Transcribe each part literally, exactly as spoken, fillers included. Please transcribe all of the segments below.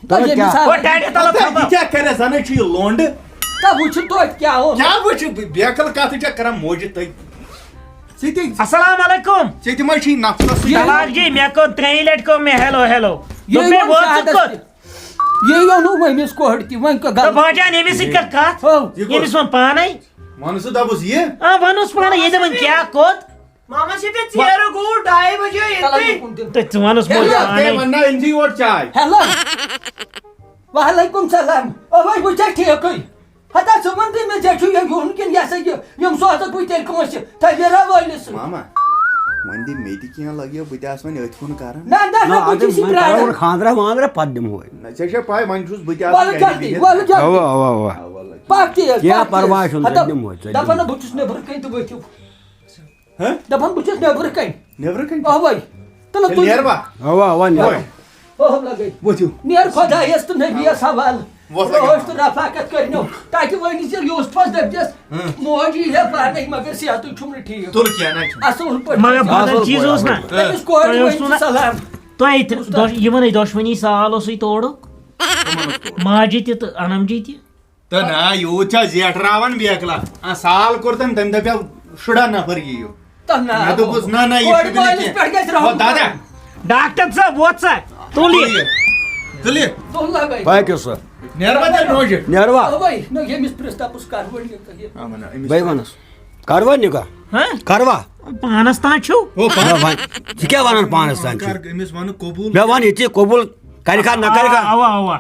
تۄہہِ کیٛاہ؟ مثال، او ڈیڈی، تَلہٕ تھاو۔ یہِ کیٛاہ کَرِ زَنہٕ چھُ یہِ لونٛڈٕ؟ تہٕ وٕچھِو توتہِ کیٛاہ اوس۔ کیٛاہ وٕچھِ؟ بے عقل کَتھٕ چھےٚ کَران موجہِ تۄہہِ؟ ژٕ تہِ، السلام علیکم۔ ژےٚ تہِ ما چھی نفسَس سۭتۍ؟ یہِ طلاق جی، مےٚ کوٚر ترٛیٚیہِ لٹہِ کوٚر مےٚ ہیلو ہیلو۔ یہِ دوٚپ مےٚ ووٚن ووت ژٕ شادس کوٚت؟ تہِ۔ یہِ ووٚنُو أمِس کورِ تہِ، وۄنۍ کیٛاہ تہٕ غلط؟ بہٕ ہا چاہن أمِس سۭتۍ کَرٕ کَتھ۔ ہو۔ یہِ کُس؟ أمِس ووٚن پانے۔ وَن سا دَپُس یہِ۔ آ، وَنُس پانے، یہِ دَپان کیٛاہ کوٚت؟ ماما چھِ ژےٚ ژیرٕ گوٚو ڈاے بجے ییٚتہِ۔ تہٕ ژٕ وَنُس ہے، موج ہے، پانے۔ وَن نا، أمۍ چھی یورٕ چاے۔ ہیلو۔ وعلیکم سلام۔ اَوَے بہٕ چھَس ٹھیٖکٕے۔ ہتا ژٕ وَن تہٕ مےٚ ژےٚ چھُ یہِ یُن کِنہٕ یہِ ہسا یہِ یِم سوزَکھ بہٕ تیٚلہِ کٲنٛسہِ تَویرا وٲلِس سۭتۍ؟ ماما، وۄنۍ دِ مےٚ تہِ کینٛہہ لَگیو، بہٕ تہِ آسہٕ وۄنۍ أتھۍ کُن کَران۔ نہ، نہ، نہ، نہ، بہٕ چھُس یہِ اَدٕ وۄنۍ پرٛاران۔ کَرو خانٛدرا وانٛدرا، پَتہٕ دِمہوے۔ نہ، ژےٚ چھےٚ پَے، وۄنۍ چھُس بہٕ تہِ آسان وَلہٕ گَرِ جلدی، بِہِتھ۔ وَلہٕ جلدی۔ اَوا، اَوا، اَوا۔ پَکھ تیز، کینٛہہ پَکھ تیز۔ پَرواے چھُنہٕ، ہتا، ژےٚ دِمہوے، ژےٚ دَپان دِمہوے۔ نہ، بہٕ چھُس نیٚبرٕ کَنہِ تہٕ ؤتھِو۔ ہہ؟ دَپان بہٕ چھُس نیٚبرٕ کَنہِ۔ نیٚبرٕ کَنہِ؟ اَوَے۔ تہٕ نہ ژےٚ تُل۔ نیروا؟ اَوا، اَوا، نیروا۔ اوٚہ، لَگے۔ ؤتھِو۔ نیر خۄدایَس تہٕ نبیَس حوالہٕ۔ وۄتھ لَگے۔ روش تہٕ رفاقت کٔرنو۔ تاکہِ وۄنۍ یُس یوسفَس دٔپۍزٮ۪س، ہہ۔ موج یی ہے پانَے، مگر صحتٕے چھُم نہٕ ٹھیٖک۔ تُل کینٛہہ نہ چھُنہٕ۔ اَصٕل پٲٹھۍ مگر پٲٹھۍ۔ بدل چیٖز اوس نہ۔ تٔمِس کورِ تۄہہِ ؤنۍ اوسوٕ ژٕ نہ، سلام۔ تۄہہِ تہِ اُستاد۔ دۄش-، یِمَن ہے دۄشوٕنی سال اوسُے تورُک۔ کٕمَن اوس تورُک؟ ماجہِ تہِ تہٕ اَنَم جی تہِ۔ تہٕ نا، یوٗت چھا زیٹھراوان بیکلا؟ آ، سال کوٚر تٔمۍ، تٔمۍ دَپیو، شُراہ نفر یِیِو۔ تہٕ نا، مےٚ دوٚپُس، نہ، نہ، یہِ کورِ چھُنہٕ مٲلِس نہٕ پٮ۪ٹھ گژھِ کینٛہہ۔ رحم ہو، دادا۔ کرُن۔ ڈاکٹر صٲب، ووت سا؟ تُل یہِ۔ تُل یہِ۔ تُل لگٲے۔ باقیو سا۔ نیروا تیٚلہِ نوجہِ؟ نیروا؟ اَوَے، نہ، ییٚمِس پرٛژھ دَپُس، کر وۄنۍ یہِ، یہِ۔ آ، وَنہ، أمِس بَے وَنَس۔ کر وۄنۍ نِکاح؟ ہہ؟ کر وا؟ پانَس تام چھُو۔ ہو، پانَس۔ نہ، وۄنۍ، ژٕ کیٛاہ وَنان پانَس تام چھُ؟ کر، أمِس وَنہٕ قبوٗل۔ مےٚ وَن یہِ ژےٚ قبوٗل۔ کَرِکھا نہ کَرِکھا؟ اوا، اوا۔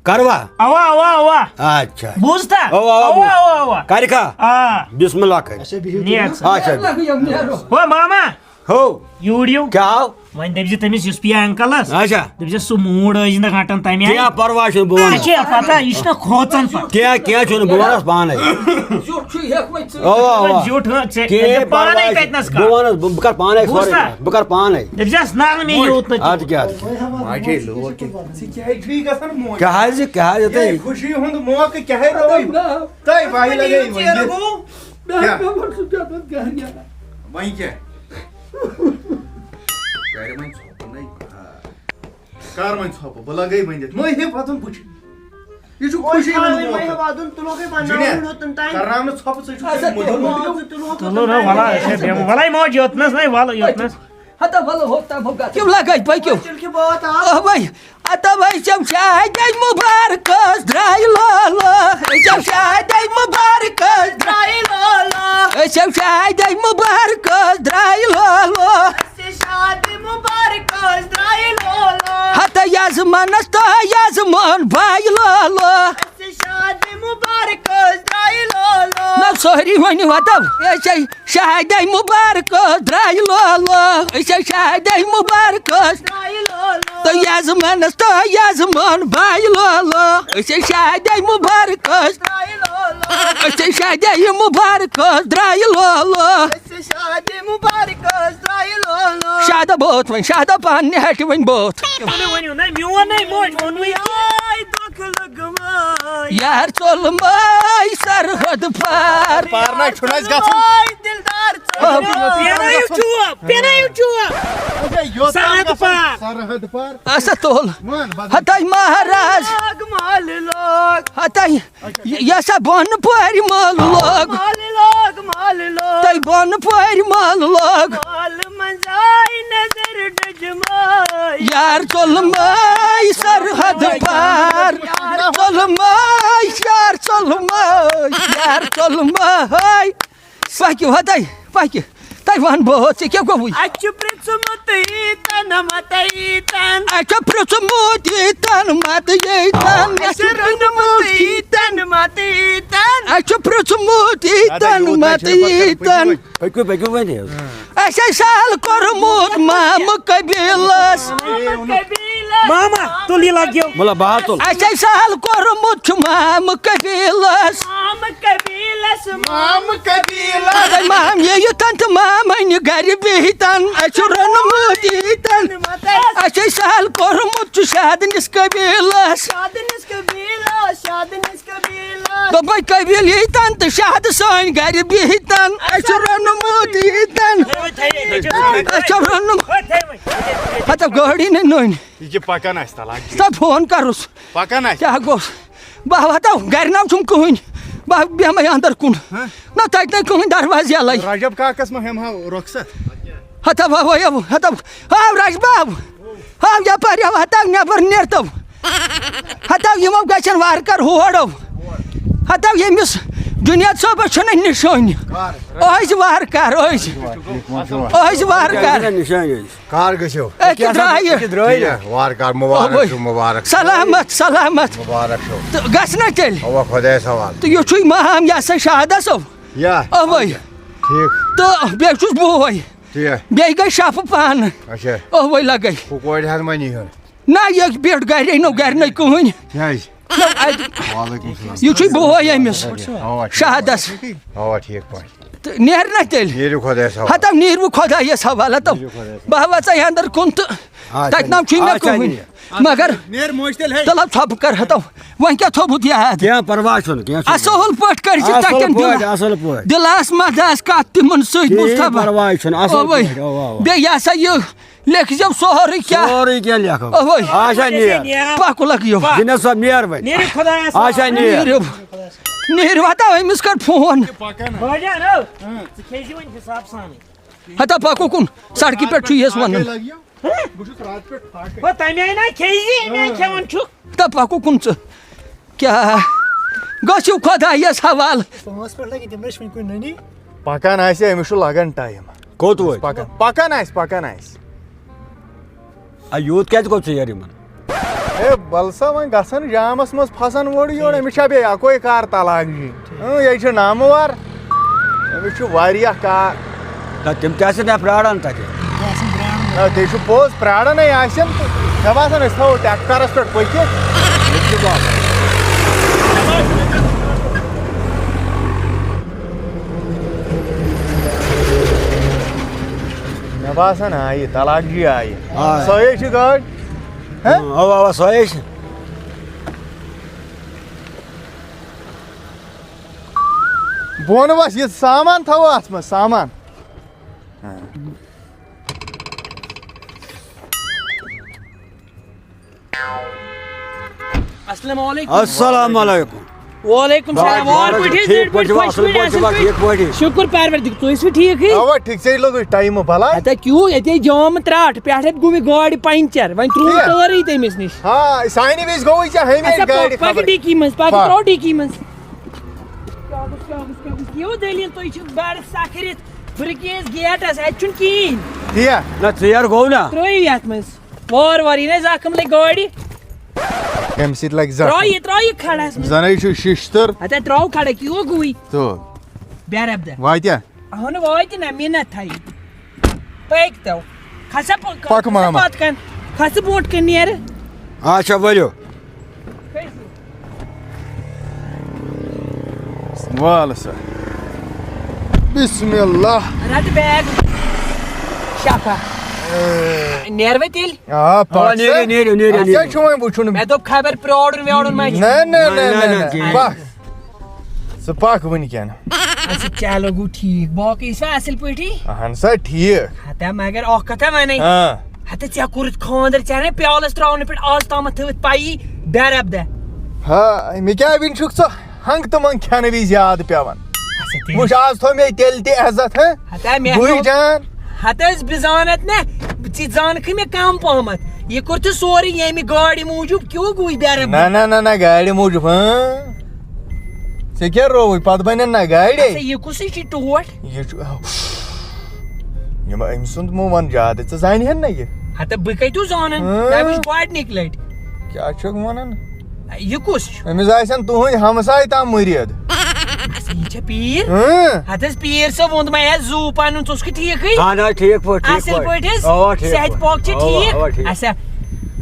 کَروا؟ اوا، اوا، اوا۔ اچھا۔ بوٗزتھا؟ اوا، اوا، اوا، بوٗز۔ اوا، اوا۔ کَرِکھا؟ آ۔ بسم اللہ کٔرِتھ۔ اچھا، بِہِو تُہۍ۔ نیر سا۔ اچھا۔ لَگہٕ یِم نیرو۔ ہو ماما۔ ہو۔ یوٗرۍ یِو۔ کیٛاہ آو؟ وۄنۍ دٔپۍ زِ تٔمِس یُس پِیا انکلس۔ اچھا۔ دٔپۍ زِ سُہ موٗڈ ٲسۍ نہٕ رَٹان تَمہِ آیہِ۔ کینٛہہ پَرواے چھُنہٕ، بہٕ وَنہٕ۔ ژےٚ چھےٚ پَتہ، یہِ چھُنہ کھوژان پَتہٕ۔ کینٛہہ، کینٛہہ چھُنہٕ، بہٕ وَنَس پانَے۔ زیُٹھ چھُ، ہیٚکھ وۄنۍ ژٕ۔ اوا، اوا۔ زیُٹھ، ہاں، ژےٚ، کینٛہہ ژےٚ پانَے پَرواے چھُنہٕ۔ کَتہِ نَس کَتھ۔ بہٕ وَنَس، بہٕ، بہٕ کَرٕ پانَے موج۔ سورُے کَتھ۔ بہٕ کَرٕ پانَے۔ دٔپۍ زِس نہ، نہ، مےٚ موج۔ یوٗت نہٕ۔ اَدٕ کیٛاہ، اَدٕ کیٛاہ۔ ماجے لوگ کہِ۔ ژٕ کیٛازِ چھُے گژھان موج؟ کیٛاہ حظ، کیٛاہ حظ، یہِ تُہۍ؟ خوشی ہُنٛد موقعہٕ کیٛاہ ہے روو؟ تۄہہِ وَہہِ لَگے وۄنۍ یہِ۔ کیٛاہ؟ وۄنۍ کیٛاہ؟ گَرِ وۄنۍ ژھۄپہٕ نَے۔ آ۔ کر وۄنۍ ژھۄپہٕ، بہٕ لگے ؤنِتھ۔ مٔہ ہے پتہٕ وٕچھ۔ یہِ چھُ وۄنۍ خوشی تھاوٕنۍ ہُنٛد مٔہ ہے موقعہٕ۔ وَدُن، تُلوکھٕے پنٛنٮ۪ن جُنید، ہُرٮ۪ن ہُنٛد تام۔ کرناونہٕ ژھۄپہٕ، ژٕ چھُکھ اچھا، مٔجوٗر۔ تُلوکھ۔ تُلوکھ، تُلوکھ۔ تُلو نا، وَلا، أسۍ ہے بیٚہمو۔ وَلَے موج، یوٚتنَس نَے، وَلہٕ، یوٚتنَس۔ ہتا وَلہٕ، ہُتھ تام ہُہ گژھ۔ یِم لگٲے پٔکِو۔ تیٚلہِ کہِ بہٕ واتہٕ آو۔ اَوَے، ہتا وۄنۍ چھَم شادی مُبارکَس درٛاے لولہٕ۔ أسۍ چھَم شادی مُبارکَس درٛاے لولہٕ۔ أسۍ چھَم شادی مُبارکَس درٛاے لولہٕ۔ شادی مُبارک ٲس درٛایہِ لولو۔ ہتہٕ یزمانس تہٕ یزمان باے لولو۔ اَسہِ شادی مُبارک ٲس درٛایہِ لولو۔ نہ سٲری ؤنِو ہتو، أسۍ ہے شادی مُبارک ٲس درٛایہِ لولو۔ أسۍ ہے شادی مُبارک ٲس درٛایہِ لولو۔ تہٕ یزمانس تہٕ یزمان باے لولو۔ أسۍ ہے شادی مُبارک ٲس۔ درٛایہِ لولو۔ أسۍ ہے شادی مُبارک ٲس درٛایہِ لولو۔ شادی مُبارک ٲس درٛایہِ لولو۔ شادہ بوتھ وۄنۍ، شادہ پانہٕ نہِ ہٹہِ وۄنۍ بوتھ۔ ؤنِو، ؤنِو، نہ، میون نَے موج ووٚنُے۔ یاے دۄکھ لگماے۔ یار ژوٚلماے سرحد پار۔ پار نَے چھُنہٕ اَسہِ گژھُن۔ دِلدار ژوٚلماے۔ پینٲیِو چوب، پینٲیِو چوب۔ اچھا، یوٚت تام سرحد گژھُن۔ پار۔ سرحد پار۔ اَسا تُل۔ وَن، بدل۔ ہتاے مہراز۔ لاگ مالہِ لاگ۔ ہتاے۔ یہِ، یہِ ہسا بۄنہٕ پورِ مٲلہٕ لوگ۔ مالہٕ لوگ، مالہٕ لوگ۔ تۄہہِ بۄنہٕ پورِ مٲلہٕ لوگ۔ مالہٕ منٛز آے نظر ڈٔجمٲے۔ یار ژوٚلمٲے سرحد پار۔ یار ژوٚلمٲے، یار ژوٚلمٲے، یار ژوٚلمٲے۔ پٔکِو ہا تُہۍ، پٔکِو۔ تۄہہِ وَن بہٕ، ژےٚ کیٛاہ گوٚوُے؟ اَسہِ چھُ پرٛژھمُت ییٖتٮ۪ن مَتہٕ ییٖتٮ۪ن۔ اَسہِ چھُ پرٛژھمُت ییٖتٮ۪ن مَتہٕ ییٖتٮ۪ن۔ اَسہِ چھُ روٚنمُت ییٖتٮ۪ن مَتہٕ ییٖتٮ۪ن۔ اَسہِ چھُ پرٛژھمُت ییٖتٮ۪ن مَتہٕ ییٖتٮ۪ن۔ پٔکِو، پٔکِو وۄنۍ حظ۔ اَسہِ ہے سال کوٚرمُت مامہٕ قبیٖلَس۔ مامہٕ قبیٖلَس۔ ماما، تُل یہِ لَگیو۔ مطلب، بہٕ ہا تُل۔ اَسہِ ہے سال کوٚرمُت چھُ مامہٕ قبیٖلَس۔ مامہٕ قبیٖلَس۔ مامہٕ قبیٖلَس۔ اَدَے مام ییٚیِتَن تہٕ مامَنہِ گَرِ بِہِتَن۔ اَسہِ چھُ روٚنمُت ییٖتَن۔ اَسہِ ہے سال کوٚرمُت چھُ شادنِس قبیٖلَس۔ شادنِس قبیٖلَس، شادنِس قبیٖلَس۔ دوٚپمَے قبیٖل ییٖتَن تہٕ شہد سٲنۍ گَرِ بِہِتَن۔ اَسہِ چھُ روٚنمُت ییٖتَن۔ اَسہِ چھُ روٚنمُت۔ ہَتہٕ گٲڑی نہٕ نٔنۍ۔ یہِ کہِ پَکان آسہِ تَلاک دِتھ۔ تَتھ فون کَرُس۔ پَکان آسہِ۔ کیٛاہ گوٚژھ؟ بہٕ ہَتہٕ گَرِ نہ چھُم کٕہٕنۍ۔ بہٕ بیٚہمَے اَندَر کُن۔ ہہ؟ نہ تَتہِ نَے کٕہٕنۍ دروازٕ یَلَے۔ رجب کاکَس ما ہٮ۪مہٕ ہا رۄخصت؟ ہَتہٕ ہَو، ہَتہٕ ہَو، ہَتہٕ ہَو، رجب۔ ہاو یپٲرۍ، ہاو ہتاو نٮ۪بر نیرتو۔ ہتاو یِمو گژھن وارٕ کار ہورو۔ ہتاو ییٚمِس جُنید صٲبس چھُنہٕ نِشٲنی۔ أہۍ چھِ وارٕ کار، أہۍ چھِ، أہۍ چھِ وارٕ کار۔ نِشٲنی أہۍ۔ کار گٔژھِو؟ أکہِ درٛایہِ۔ أکہِ درٛایہِ۔ ٹھیٖک، وارٕ کار مُبارک اوے۔ چھُ، مُبارک۔ سلامت، سلامت۔ مُبارک چھُ۔ تہٕ گژھِ نا تیٚلہِ؟ اَوا، خۄدایَس حوالہٕ۔ تہٕ یُتھُے مام یہِ ہسا شہادس اوٚو۔ یا۔ اوے۔ ٹھیٖک۔ تہٕ بیٚیہِ چھُس بوے۔ ٹھیٖک۔ بیٚیہِ گٔے شفہٕ پانہٕ۔ اچھا۔ اوے لگے۔ ہُہ کورِ ہن وۄنۍ یِہُن۔ نہ، یہِ بیٹھ گرے نو، گرِ نَے کٕہٕنۍ۔ کیٛازِ؟ نہ، اَتہِ وعلیکم السلام۔ یہِ چھُے بوے أمِس۔ اَوا، ٹھیٖک۔ شہدس۔ اَوا، ٹھیٖک پٲٹھۍ۔ تہٕ نیر نہ تیٚلہِ۔ نیٖرِو خۄدایَس حوالہٕ۔ ہتو نیٖرِو خۄدایَس حوالہٕ، ہتو۔ نیٖرِو خۄدایَس حوالہٕ۔ بہٕ ہا وَژَے اَندر کُن تہٕ آ، تَتہِ نَو چھُے مےٚ آ، کٕہٕنۍ۔ مگر نیر موج تیٚلہِ ہے۔ تَلہٕ ژھۄپہٕ کر ہتو۔ وۄنۍ کیٛاہ تھوٚومُت یاد؟ کینٛہہ پرواے چھُنہٕ، کینٛہہ چھُنہٕ۔ اَصٕل پٲٹھۍ کٔرۍ زِ اَصٕل تَتٮ۪ن پٲٹھۍ، دِل۔ اَصٕل پٲٹھۍ۔ دِلَس منٛز آسہِ کَتھ تِمَن سۭتۍ کِہیٖنۍ مُصطفیٰ۔ پرواے چھُنہٕ، اَصٕل اوے۔ پٲٹھۍ، اَوا، اَوا۔ بیٚیہِ یہِ ہسا یہِ لیکھزیو سورُے کیٛاہ۔ سورُے کینٛہہ لیکھو۔ اوے۔ اچھا، نیر۔ پَکُن لَگیو۔ جِنید صٲب، نیر وۄنۍ۔ آچھا، نیر۔ اچھا، نیر۔ نیٖرِو۔ نیٖرِو، ہتا أمِس کر فون۔ بٲجان، ہو۔ ژٕ کھیٚیہِ زِ وۄنۍ حساب سانٕے۔ ہتا پَکو کُن، سڑکہِ پٮ۪ٹھ چھُ یَس وَنان۔ بہٕ چھُس راتہٕ پٮ۪ٹھ فاقے۔ ہو، تَمہِ آیہِ نا کھیٚیہِ زِ، ییٚمہِ آیہِ کھٮ۪وان چھُکھ۔ تہٕ پَکو کُن ژٕ۔ کیٛاہ؟ گٔژھِو خۄدایَس حوالہٕ۔ پانٛژھ پٮ۪ٹھ لَگہِ تِم ریٚشوٕنۍ کُنہِ نٔنی۔ پَکان آسہِ، أمِس چھُ لَگان ٹایم۔ کوٚت وٲتۍ؟ پَکان، پَکان آسہِ، پَکان آسہِ۔ آ، یوٗت کیٛازِ گوٚو ژیر یِمن؟ ہے، وَلہٕ سا وۄنۍ گژھن جامَس منٛز پھسن اورٕ یورٕ، أمِس چھا بیٚیہِ اَکوے کار طلاق جی؟ اۭں، یہِ چھُ ناموار، أمِس چھُ واریاہ کار۔ نہ، تِم تہِ آسن نہ پرٛاران تَتہِ۔ نہ، تہِ چھُ پوٚز، پرٛاران ہے آسن تہٕ مےٚ باسان أسۍ تھاوو ٹریکٹرس پٮ۪ٹھ پٔکِتھ۔ ییٚتہِ چھُ باسان۔ مےٚ باسان آیہِ، طلاق جی آیہِ۔ آ۔ سۄے چھِ گٲڑۍ۔ ہہ؟ اَوا، اَوا، سۄے چھِ۔ بۄن وَس، یہِ سامان تھاوو اَتھ منٛز، سامان۔ السلام علیکم۔ السلام علیکم۔ وعلیکم السلام۔ وعلیکم السلام۔ ٹھیٖک پٲٹھۍ چھِوا؟ اَصٕل پٲٹھۍ چھِوا؟ ٹھیٖک پٲٹھۍ؟ شُکُر پروردِگار، تُہۍ ٲسِو ٹھیٖکٕے؟ اَوا، ٹھیٖک، ژےٚ لوٚگُے ٹایمہٕ بَلاے۔ ہَتا کیوں، ییٚتے جام ترٛٹھ، پٮ۪ٹھٕ گوٚو مےٚ گاڑِ پنچر، وۄنۍ ترٛوو ٹھیٖک۔ تٲرٕے تٔمِس نِش۔ ہا، سانہِ وِزِ گوٚوُے ژےٚ ہمیشہِ اچھا، گاڑِ پَکھ، پَکھ خبر۔ ڈِکی منٛز، پَکھ، پَکھ۔ ترٛاو ڈِکی منٛز۔ کیٛاہ گوٚژھ، کیٛاہ گوٚژھ، کیٛاہ گوٚژھ؟ یہِ دٔلیٖل، تُہۍ چھِو بَڑٕ سَکھرِتھ، بہٕ رُکییَس گیٹَس، اَتہِ چھُنہٕ کِہیٖنۍ۔ ٹھیٖک۔ نہ، ژیر گوٚو نہ۔ ترٛٲیِو یَتھ منٛز۔ وارٕ وارٕ یی نہ زخم لگہِ گاڑِ۔ اَمہِ سۭتۍ لگہِ زخم۔ ترٛاو یہِ، ترٛاو یہِ کھڑَس منٛز۔ زَنَے چھُ شِشتٕر۔ ہَتا ترٛاو کھڑ، کیٛاہ گوٚوُے؟ تو۔ بیرب دہ۔ واتیا؟ اَہَن واتہِ نہ، مِنت تھایہِ۔ پٔکۍ تو۔ کھسا پ-، پَکھ کھسا ماما۔ پَتھ کَن۔ کھسہٕ برونٛٹھ کَن نیرٕ۔ اچھا، ؤلِو۔ کھٔسِو۔ وال سا۔ بسم اللہ۔ رَٹہٕ بیگ۔ شفا۔ اے۔ نیرٕ وۄنۍ تیٚلہِ؟ آ، اَوا، پَکھ سا۔ نیرِو، نیرِو، نیرِو، اَتھ کیٛاہ نیرِو۔ چھُ وۄنۍ وٕچھُن؟ مےٚ دوٚپ خبر پرٛارُن ویارُن ما چھُ۔ نہ، نہ، نہ، نہ، نہ، نہ، نہ، نہ، کِہیٖنۍ۔ پَکھ۔ ژٕ پَکھ وٕنکٮ۪ن۔ اچھا، چلو، گوٚو ٹھیٖک۔ باقٕے ٲسوا اَصٕل پٲٹھی؟ اَہَن سا، ٹھیٖک۔ ہتا، مگر اَکھ کَتھا وَنے۔ آ۔ ہتا، ژےٚ کوٚرُتھ خانٛدر، ژےٚ نے پیالَس ترٛاونہٕ پٮ۪ٹھ آز تامَتھ تھٲوِتھ پَیی، بیرب دہ۔ ہا، مےٚ کیٛاہ وٕنہِ چھُکھ ژٕ ہنٛگ تہٕ منٛگ کھٮ۪نہٕ وِزِ یاد پٮ۪وان؟ اچھا، تیٚلہِ وٕچھ، آز تھوٚو مےٚ تیٚلہِ تہِ عزت، ہہ؟ ہتا، مےٚ بٕے ہیوٚک۔ جان۔ ہتہٕ حظ، بہٕ زانتھ نہ، ژٕ زانکھٕے مےٚ کم پہمتھ۔ یہِ کوٚر ژےٚ سورُے ییٚمہِ گاڑِ موٗجوٗب، کیوں گوٚوُے بیرم؟ نہ، نہ، نہ، نہ، گاڑِ موٗجوٗب، ہاں۔ ژےٚ کیٛاہ رووُے؟ پتہٕ بنن نہ گاڑے۔ اچھا، یہِ کُسٕے چھُے ٹوٹھ؟ یہِ چھُ، یِم، أمۍ سُنٛد مہٕ وَن زیادٕ، ژٕ زانہِ ہن نہ یہِ۔ ہتہٕ بہٕ کتہِ زانن؟ ہاں۔ مےٚ وٕچھ گۄڈنِکۍ لٹہِ۔ کیٛاہ چھُکھ وَنان؟ یہِ کُس چھُ؟ أمِس آسن تُہٕنٛدۍ ہمساے تام مُرید۔ اچھا، یہِ چھا پیٖر؟ اۭں۔ ہتہٕ حظ، پیٖر صٲب ووٚن مےٚ حظ زوٗ پنُن، ژٕ اوسکھٕ ٹھیٖکٕے؟ اہن حظ، ٹھیٖک پٲٹھۍ، ٹھیٖک اصٕل پٲٹھۍ۔ پٲٹھۍ حظ؟ اوا، ٹھیٖک صحت پٲٹھۍ۔ پاک چھا اوا، ٹھیٖک؟ اوا، ٹھیٖک۔ اچھا۔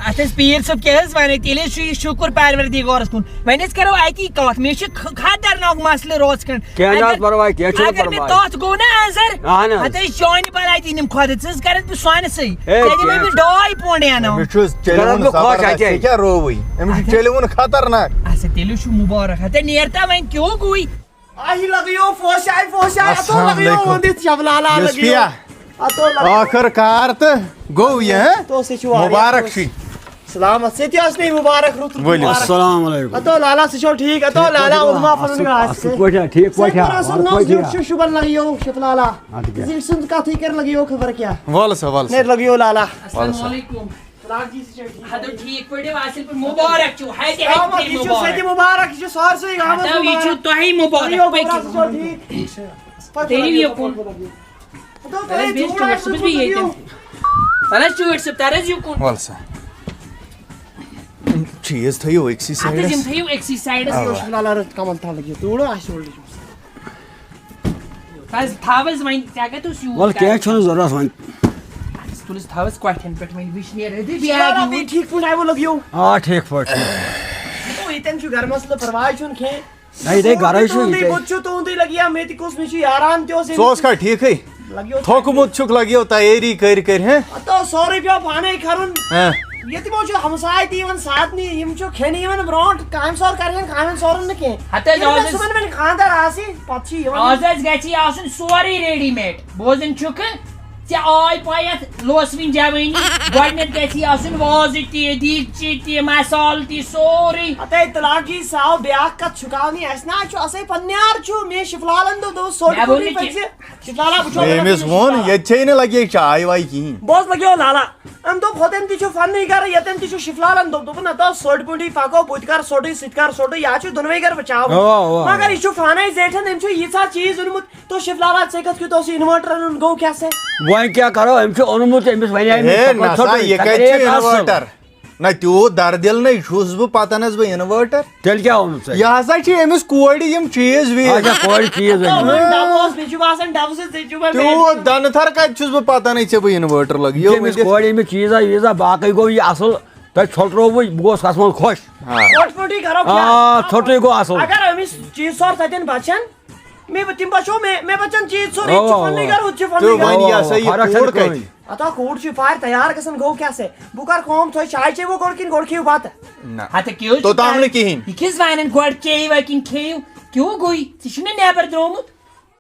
اَتھ ٲسۍ پیٖر صٲب کیٛاہ حظ وَنان، تیٚلہِ حظ چھُ یہِ شُکُر پروردِگارَس کُن۔ وۄنۍ حظ کَرو اَتی کَتھ، مےٚ چھُ خ-، خطرناک مسلہٕ روز کھنٛڈ۔ کینٛہہ نہ حظ اگر، پَرواے، کینٛہہ چھُنہٕ اگر مےٚ پَرواے۔ تَتھ گوٚو نہ اَنزَر، اَہَن حظ۔ ہَتہٕ حظ چانہِ بَلاے دِنِم خۄدا، ژٕ حظ کَرَتھ بہٕ سۄنہٕ سۭتۍ۔ ہے، ژےٚ دِمَے کینٛہہ بہٕ چھُنہٕ۔ ڈاے پونٛڈ اَنو۔ أمِس چھُ چیٚلہِ کران وُن بہٕ خۄش زبردست، اَتہِ۔ ژےٚ کیٛاہ رووٕے؟ أمِس چھُ اَتہِ۔ چیٚلہِ وُن خطرناک۔ اَسا تیٚلہِ چھُ مُبارک، ہَتہٕ نیر تہٕ وۄنۍ کیٛاہ گوٚوٕے؟ آہی لگیو، فوسیاے، فوسیاے، اتو السلام لگیو، علیکم۔ وندت شبلالہ لگیو۔ یسپیا۔ اتو لگیو۔ آخر کار تہٕ گوٚو یہِ، ہہ؟ تو سے چھُ واریاہ مُبارک خوش۔ چھُے۔ سلامت، ژےٚ تہِ آسنے مُبارک، رُت رُت ؤلِو۔ مُبارک۔ السلام علیکم۔ اتو لالا، ژٕ چھو ٹھیٖک؟ اتو ٹھیٖک لالا، پٲٹھۍ اوٚنما چھِوا؟ پنُن اصٕل، گاسہٕ؟ اصٕل پٲٹھۍ ہا، ٹھیٖک ژےٚ پٲٹھۍ ہا، کوٚر آسُن ہر نوٚو پٲٹھۍ زیُٹھ ہا۔ چھُ شُبن لگیو، شبلالہ۔ اَدٕ کیٛاہ۔ زِٹھۍ سٕنٛز کتھٕے کر لگیو خبر کیٛاہ۔ وَلہٕ سا، وَلہٕ سا۔ نے لگیو لالا۔ السلام علیکم۔ فراق جی، ژٕ چھا ٹھیٖک؟ ہدو ٹھیٖک پٲٹھۍ، اصٕل پٲٹھۍ، مُبارک چھُو، ہتہِ ہتہِ آ، یہِ چھُ مُبارک۔ سۄ تہِ مُبارک، یہِ چھُ سارسٕے گامَس ہدو، یہِ چھُ مُبارک۔ تۄہی مُبارک، تُہۍ پٔکِو۔ چھِو ٹھیٖک؟ پٔکِو، تٔرِو پٔکِو، یوکُن۔ پٔکِو، پٔکِو۔ ہدو، تۄہہِ اَدٕ حظ بیٚیہِ ژوٗر چھُ آسِوٕ صُبحَس بیٚیہِ ییٚتٮ۪ن۔ تُلِو۔ اَدٕ حظ، چٲٹھۍ صٲب، تَر حظ یوکُن۔ وَلہٕ سا۔ یِم چیٖز تھٲیِو أکسٕے اَدٕ حظ، یِم سایڈَس۔ تھٲیِو أکسٕے سایڈَس۔ اَوا۔ یہِ اوس لالا رٕتھ کَمَل تھل لٔگِتھ۔ توٗرٕ آسہِ اورٕ لٔگِتھ۔ بس تھاو حظ وۄنۍ، ژےٚ کتہِ اوس یوٗت وَلہٕ کینٛہہ ٹایم؟ چھُنہٕ ضروٗرت وۄنۍ۔ اَسہِ تُل حظ، تھاو حظ کۄٹھٮ۪ن پٮ۪ٹھ وۄنۍ وٕشنیر، أدٕ بیگ شُکر ربی، یوٗت۔ ٹھیٖک پٲٹھۍ آیہِ وۄنۍ لوٚگ یو۔ آ، ٹھیٖک پٲٹھۍ۔ گوٚو ییٚتٮ۪ن چھُ گرمَس تہٕ پرواے چھُنہٕ کینٛہہ۔ نہ، ییٚتے گرے چھُ تُہُنٛدُے ییٚتے۔ بُتھ چھُ تُہُنٛدُے لگیا، مےٚ تہِ کُس، مےٚ چھُ یاران تہِ اوس أمِس۔ ژٕ اوسکھا ٹھیٖکھٕے؟ لگیو تھوٚکمُت چھُکھ، لگیو تیٲری کٔرۍ کٔرۍ، ہیں؟ ہتو سورُے پیوٚو پانے کرُن۔ ہاں۔ ییٚتہِ ما چھُ ہمساے تہِ یِوان ساتنہِ، یِم چھِ کھٮ۪نہِ یِوان برونٛٹھ، کامہِ سور کرن، کامٮ۪ن سورُن نہٕ کینٛہہ۔ ہتہٕ حظ ییٚلہِ آز مےٚ حظ صُبحن وۄنۍ خانٛدر آسہِ، پتہٕ چھِ یِوان۔ آز حظ گژھِ یہِ آسُن سورُے ریڈی میڈ، بوزان چھُکھٕ؟ ژےٚ آے پَے یَتھ لوسوٕنۍ جوٲنی، گۄڈٕنٮ۪تھ گژھِ یہِ آسُن وازٕ تہِ، دیٖگچہِ تہِ، مسالہٕ تہِ، سورُے۔ ہتے طلاق جی، سُہ آو بیٛاکھ کتھ چھُکاونی، اَسہِ نہ حظ چھُ، اَسے پننیار چھُ، مےٚ شفلالن دوٚپ، دوٚپُس، سورُے مےٚ ووٚن پھُٹرُے نہٕ پَزِ۔ کہِ شفلالہ، بہٕ چھُس مےٚ أمِس ووٚن، ییٚتہِ چھے نہٕ لگے چاے واے کِہیٖنۍ۔ بہٕ اوسُس لگیو لالا، أمۍ دوٚپ، ہوٚتٮ۪ن تہِ چھُ فنٕے گرٕ، ییٚتٮ۪ن تہِ چھُ شفلالن دوٚپ، دوٚپُن، نہ تہٕ سوٚٹۍ پٲٹھی پکو، بہٕ تہِ کر سوٚٹٕے، سُہ تہِ کر سوٚٹٕے، یا چھُ دۄنوَے گرٕ بچاوٕنۍ۔ اوا، اوا، مگر اوا۔ یہِ چھُ فانَے زیٹھٮ۪ن، أمۍ چھُ ییٖژاہ چیٖز اوٚنمُت، تو شفلالہ، ژےٚ کتھ کیُتھ اوس یہِ inverter اَنُن، گوٚو کیٛاہ سا؟ وۄنۍ کیٛاہ کرو، أمۍ چھُ اوٚنمُت، أمِس وَنے مےٚ ہے، ژےٚ کَتھ نسا، ژھوٚٹُے، یہِ ژےٚ کَتہِ کَرے چھُ اَصٕل۔ Inverter؟ نہ، تیوٗت دردِل نَے چھُس بہٕ، پَتَن حظ بہٕ inverter۔ تیٚلہِ کیٛاہ اوٚنُتھ ژےٚ؟ یہِ ہسا چھِ أمِس کورِ یِم چیٖز ویٖز۔ اچھا، کورِ چیٖز أنۍ۔ ڈبہٕ اوس، مےٚ چھُ باسان ڈبہٕ سۭتۍ ژٔجِو وۄنۍ تیوٗت میٛانہِ دَنہٕ تھر کَتہِ چھُس بہٕ، پَتَن ہے ژےٚ بہٕ inverter لَگہٕ۔ یہِ یہِ أمِس ؤنِتھ۔ کورِ أمِس چیٖزا ویٖزا، باقٕے گوٚو یہِ اَصٕل۔ تۄہہِ ژھۄٹرووُے، بہٕ گوس اَتھ منٛز خۄش۔ ہاں۔ ژھۄٹہٕ پٲٹھی کرو آ، کیٛاہ؟ ژھۄٹٕے گوٚو اَصٕل۔ اگر أمِس چیٖز ژھۄر تَتٮ۪ن بَچَن، مےٚ بہٕ، تِم بَچو مےٚ، مےٚ بَچَن چیٖز ژھۄر، ییٚتہِ چھُ اَوا، پَننُے اَوا۔ گَرٕ، ہُتہِ چھُ پَننُے تہٕ گَرٕ۔ وۄنۍ یہِ ہسا یہِ اَوا، فرق کوٗر چھَنہٕ کَتہِ؟ کٕہٕنۍ۔ ہتا کوٗر چھِ پارِ تیار گژھان، گوٚو کیٛاہ سا؟ بہٕ کَرٕ کٲم، تھٲے چاے چیٚیِو گۄڈٕ کِنہٕ گۄڈٕ کھیٚیِو بَتہٕ؟ نہ۔ ہتا کھیٚیِو توٚتام چاے۔ نہٕ کِہیٖنۍ۔ یہِ کِس وَنان گۄڈٕ چیٚیِو کِنہٕ کھیٚیِو؟ کیٛاہ گوٚو یہِ؟ ژٕ چھُکھ نہ نٮ۪بر درٛامُت؟